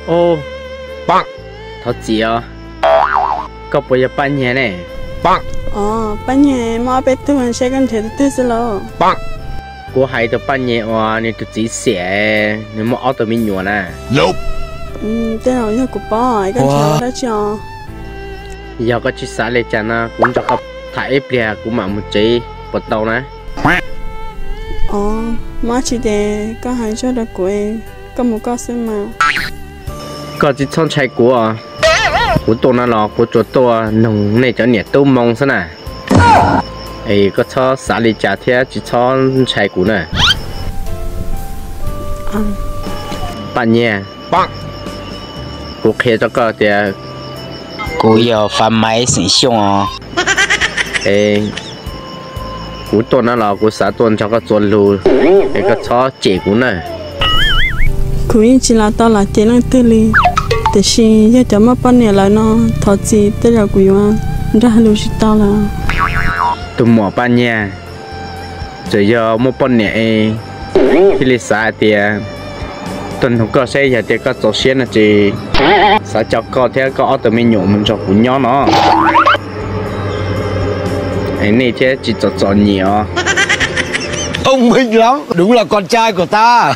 Thov txim os, koj puas yog Paj Nyiag ne? Os, Paj Nyiag, muaj ob peb tug, saib koj nrhiav tus twg xwb lauj? Kuv hais tus Paj Nyiag uas nws tus txiv xiam, nws muaj ob tug me nyuam na. Tej zaum yog kuv paub, koj nrhiav dab tsi os? Yog koj tsis xav li cas no, kuv nrog koj tham ib pliag kuv mam mus tsev puas tau na? Os, muaj dab tsi ces koj hais tsuag rau kuv, koj mus koj xwb mas. Koj tsis txhob ntshai kuv os. Kuv tuaj no los kuv tsuas tuaj noog nej cov niam tub moo xwb na. Es koj txhob xav li cas thiab tsis txhob ntshai kuv na. Paj Nyiag, kuv qhia rau koj tias kuv yog Fab Maiv xeem Xyooj os. Es kuv tuaj no los kuv xav tuaj nrog koj txuas lus, es koj txhob cem kuv na. Kuv yeej tsis los tau los cem leej twg li, tiam sis yog cov muaj poj niam lawm no, thov txim, tej zaum kuv yuav nrog lus tsis tau lawm. Tus muam Paj Nyiag, txawm yog muaj poj niam es thiaj li xav hais tias tuaj nug koj seb yog tias koj txaus siab no ces xav coj koj thiab koj ob tug me nyuam mus nrog kuv nyob no. Es nej thiaj tsis txom txom nyem os. Thông minh lắm, đúng là con trai của ta.